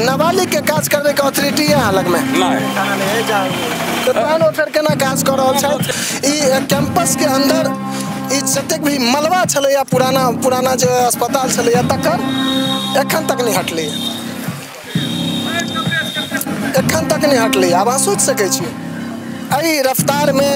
नाबालिग के काज करबे के अथॉरिटी है अहाँ लगमे नहीं तऽ तहन ओ फेर केना काज कऽ रहल छथि। ई कैंपस के अंदर ई जतेक भी मलबा छलैया पुराना पुराना जे अस्पताल छलैया तकर एखन तक नहि हटलैया, एखन तक नहि हटलैया। आब अहाँ सोचि सकै छियै एहि रफ्तारमे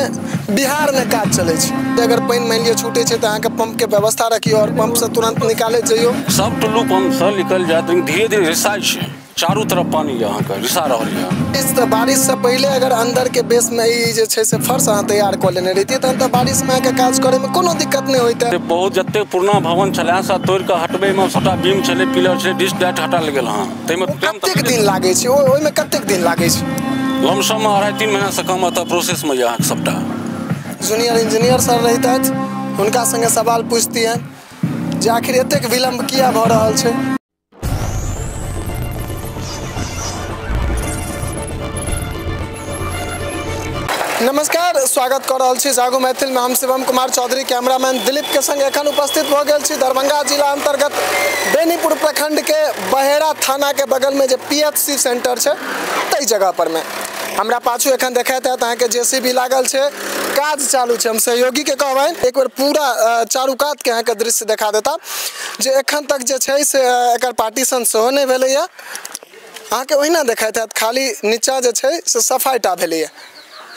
बिहारमे काज चलै छै। अगर पानि मानि लिअ छूटै छै तऽ अहाँके पम्पके व्यवस्था रखियौ आओर पम्पसँ तुरन्त निकालैत जइयौ। सब टुल्लू पम्पसँ निकलि जायत, लेकिन धीरे धीरे रिसाइ छै, चारू तरफ पानी यऽ अहाँके रिसा रहल यऽ। इस तऽ बारिशसँ पहिले अगर अन्दरके बेसमे ई जे छै से फर्श अहाँ तैयार कऽ लेने रहितियै तहन तऽ बारिशमे अहाँके काज करैमे कोनो दिक्कत नहि होइतै। बहुत जतेक पुरना भवन छलै सब तोड़ि कऽ हटबैमे सबटा बीम छलै, पिलर छलै, डिश डाइट हटायल गेल हँ। ताहिमे कतेक दिन लागै छै ओहिमे कतेक दिन लागै छै? लमसममे 2.5-3 महीनासँ कम एतऽ प्रोसेसमे यऽ अहाँके सबटा। जूनियर इंजीनियर सर रहितथि हुनका संगे सवाल पूछतियनि जे आखिर एतेक विलम्ब किया भऽ रहल छै। नमस्कार, स्वागत कऽ रहल छी जागो मैथिल में। हम शिवम कुमार चौधरी कैमरामैन दिलीप के संग एखन उपस्थित भऽ गेल छी दरभंगा जिला अंतर्गत बेनीपुर प्रखंड के बहेरा थाना के बगल में जे PHC centre छै ताहि जगह पर में। हमरा पाछू एखन देखैत हैत अहाँके JCB लागल छै, काज चालू छै। हम सहयोगी के कहबनि एक बेर पूरा चारू कात के अहाँके दृश्य देखा देता जे एखन तक जे छै से एकर पार्टीशन सेहो नहि भेलैए। अहाँके ओहिना देखैत हैत खाली नीचा जे छै से सफाइ टा भेलैए,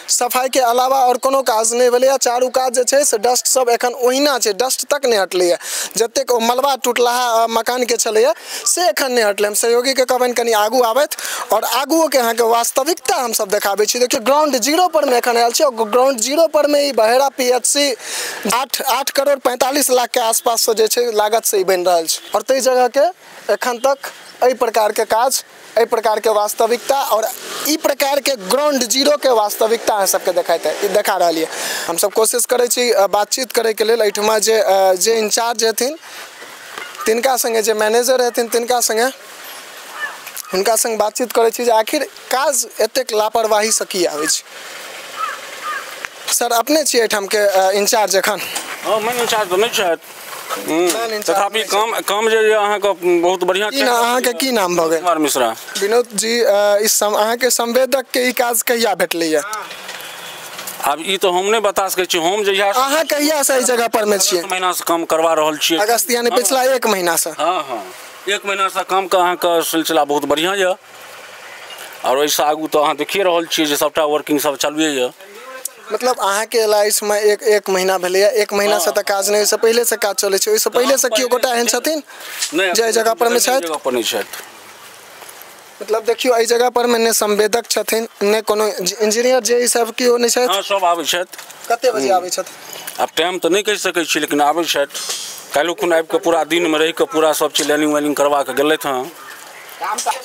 सफाई के अलावा और कोनो काज नहीं भेलैए। चारू काज जे छै से डस्ट सब एखन ओहिना छै, डस्ट तक नहि हटलैए। जतेक ओ मलबा टूटलाहा मकान के छलैए से एखन नहि हटलै। हम सहयोगी के कहबनि कनि आगू आबथि और आगूओके अहाँके वास्तविकता हमसब देखाबै छी। देखियौ ग्राउंड जीरो पर मे एखन आयल छी और ग्राउंड जीरो पर मे ई बहेरा PHC 8 crore 45 lakh के आसपास से जे छै लागत से ई बनि रहल छै और ताहि जगह के एखन तक एहि प्रकार के काज, एहि प्रकार के वास्तविकता और ई प्रकार के ग्राउंड जीरो के वास्तविकता अहाँ सबके देखाइत देखा रहल यऽ। हमसब कोशिश करै छी बातचीत करैके लेल एहिठमा जे जे इंचार्ज हेथिन तिनका संगे, जे मैनेजर हेथिन तिनका संगे, हुनका संग बातचीत करै छी जे आखिर काज एतेक लापरवाहीसँ किया होइ छै। सर अपने छी एहिठामके इंचार्ज एखन? हँ, मेन इंचार्ज तऽ नहि छथि, तथापि काम काम जे अहाँके बहुत बढ़िआँ। अहाँके की नाम भऽ गेल? कुमार मिश्रा। विनोद जी, इस अहाँके संवेदक के ई काज कहिया भेटलैए? आब ई तऽ हम नहि बता सकै छी। हम जहिया अहाँ कहिया से एहि जगह पर मे छियै? महीना से काम करवा रहल छियै। अगस्त यानी पिछला 1 महीना से? हाँ हाँ, 1 महीना से काम के अहाँके सिलसिला बहुत बढ़िआँ यऽ और ओहिसँ आगू तऽ अहाँ देखिए रहल छियै जे सबटा वर्किंग सब चालुए यऽ। मतलब अहाँके एला इसमे एक महीना भेलैए, 1 महीना से तऽ काज नहि, ओहिसँ पहिले से काज चलै छै। ओहिसँ पहिले से केओ गोटा एहन छथिन जे एहि जगह पर मे छथि? जगह पर नहि छथि। मतलब देखियौ एहि जगह पर मे ने संवेदक छथिन ने कोनो इंजीनियर जे ई सब केओ नहि छथि? हँ, सब आबै छथि। कते बजे आबै छथि? आब टाइम तऽ नहि कहि सकै छी, लेकिन आबै छथि। काल्हि खुन आबि कऽ पूरा दिनमे रहि कऽ पूरा सब चीज लाइनिंग वाइनिंग करवा कऽ गेलथि हँ।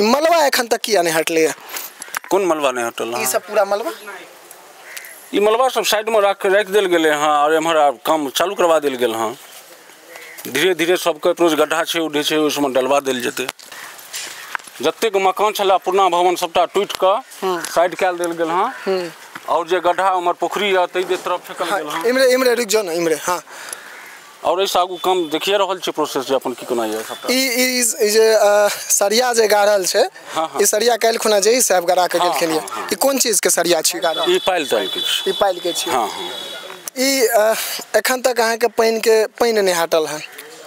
मलबा एखन तक किया नहि हटलैए? कोन मलबा नहि हटल? ई सब पूरा मलबा, ई मलबा सब साइडमे राखि देल गेलै हँ और एम्हर आब काम चालू करवा देल गेल हँ। धीरे धीरे सबके रोज गड्ढा छै उड्ढे छै ओहिमे डलवा देल जेतै। जतेक मकान छलै पुरना भवन सबटा टूटि कऽ साइड कयल देल गेल हँ और जे गड्ढा उम्हर पोखरी यऽ ताहि तरफ फेकल गेल हँ। इम्हरे इम्हरे रुकि जाउ ने, इम्हरे। हाँ, और एहिसँ आगू काम देखिए रहल छी प्रोसेस जे अपन की कोना यऽ सबटा। ई जे सरिया जे गाड़ल छै, ई सरिया काल्हि खुना जे साहेब गड़ा के गेलखिन यऽ, ई कोन चीज के सरिया छी गाड़ल? ई पाइल ताइल के छी। ई पाइल के छी? हाँ हाँ। ई एखन तक अहाँके पानि के पानि नहि हटल हन?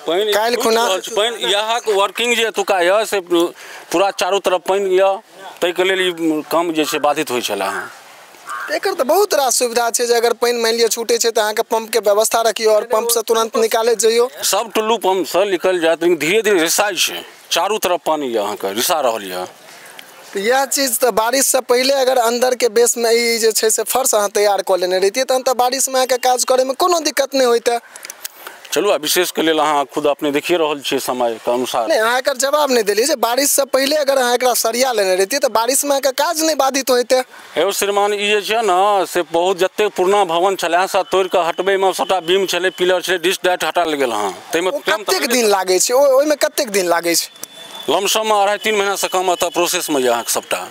पानि काल्हि खुना पानि यहाँके वर्किंग जे एतुका यऽ से पूरा चारू तरफ पानि यऽ, ताहिके लेल ई काम जे छै बाधित होइ छलै हँ। एकर तऽ बहुत रास सुविधा छै जे अगर पानि मानि लिअ छूटै छै तऽ अहाँके पम्पके व्यवस्था रखियौ और पम्पसँ तुरन्त निकालैत जइयौ। सब टुल्लू पम्पसँ निकलि जायत, लेकिन धीरे धीरे रिसाइ छै, चारू तरफ पानी यऽ अहाँके रिसा रहल यऽ। तऽ इएह चीज तऽ बारिशसँ पहिले अगर अन्दरके बेसमे ई जे छै से फर्श अहाँ तैयार कऽ लेने रहितियै तहन तऽ बारिशमे अहाँके काज करैमे कोनो दिक्कत नहि होइतै। चलू आ विशेष के लेल अहाँ खुद अपने देखिए रहल छियै समय के अनुसार। नहि, अहाँ एकर जवाब नहि देलियै जे बारिशसँ पहिले अगर अहाँ एकरा सरिया लेने रहितियै तऽ बारिशमे अहाँके काज नहि बाधित होइतै। हेौ श्रीमान, ई जे छै ने से बहुत जतेक पुरना भवन छलै सब तोड़ि कऽ हटबैमे सबटा बीम छलै, पिलर छलै, डिश डाइट हटायल गेल हँ। ताहिमे कतेक दिन लागै छै ओहिमे? कतेक दिन लागै छै? लमसममे 2.5-3 महीनासँ कम एतऽ प्रोसेसमे यऽ अहाँके सबटा।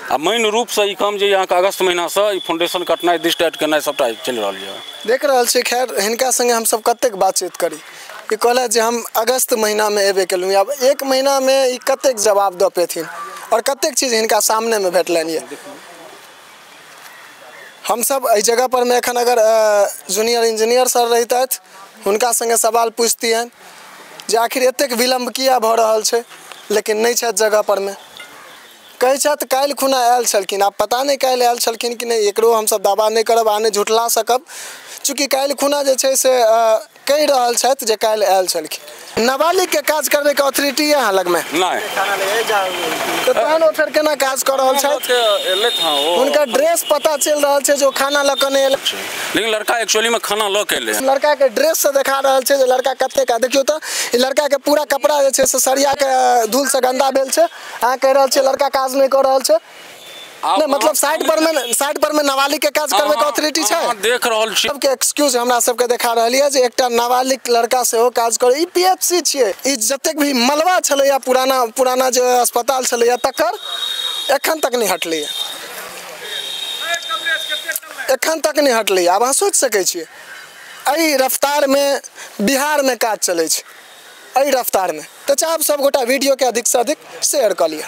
आ मेन रूपसँ ई काम जे अहाँके अगस्त महीनासँ ई फाउंडेशन कटनाइ, डिश डाइट केनाइ सबटा चलि रहल यऽ। देख रहल छी। खैर, हिनका संगे हमसब कतेक बातचीत करी। ई कहलथि जे हम अगस्त महीनामे एबे केलहुँ। आब 1 महीनामे ई कतेक जवाब दऽ पेथिन आओर कतेक चीज हिनका सामनेमे भेटलनि यऽ। हमसब एहि जगह पर मे एखन अगर जूनियर इंजीनियर सर रहितथि हुनका संगे सवाल पूछतियनि जे आखिर एतेक विलम्ब किया भऽ रहल छै, लेकिन नहि छथि जगह पर मे। कहै छथि काल्हि खुना आयल छलखिन, आब पता नहि काल्हि आयल छलखिन कि नहि, एकरो हमसब दावा नहि करब आ नहि झुठला सकब, चूँकि काल्हि खुना जे छै से कहि रहल छथि जे काल्हि आयल छलखिन। नाबालिग के काज करबैके अथॉरिटी यऽ अहाँ लगमे? नहि। तऽ तहन ओ फेर केना काज कऽ रहल छथि? हुनकर ड्रेस पता चलि रहल छै जे ओ खाना लऽ कऽ नहि एलै, लेकिन लड़का एक्चुअली में खाना लऽ के एलै। लड़का के ड्रेस से देखा रहल छै जे लड़का कतेक, देखियौ तऽ ई लड़का के पूरा कपड़ा जे छै से सरिया के धूल से गंदा भेल छै। अहाँ कहि रहल छियै लड़का काज नहि कऽ रहल छै। नहीं मतलब साइड पर में नाबालिग के काज करबै के अथॉरिटी छै। देख रहल छी सबके एक्सक्यूज हमरा सबके देखा रहल ये जे एकटा नाबालिग लड़का सेहो काज करे। ई पीएचसी छियै, ई जतेक भी मलबा छलैया पुराना पुराना जे अस्पताल छलैया तकर एखन तक नहि हटलैया, एखन तक नहि हटलैया। आब अहाँ सोचि सकै छियै एहि रफ्तारमे बिहारमे काज चलै छै, एहि रफ्तारमे। तऽ चाहब सब गोटा वीडियोके अधिक से अधिक शेयर कऽ लिअ।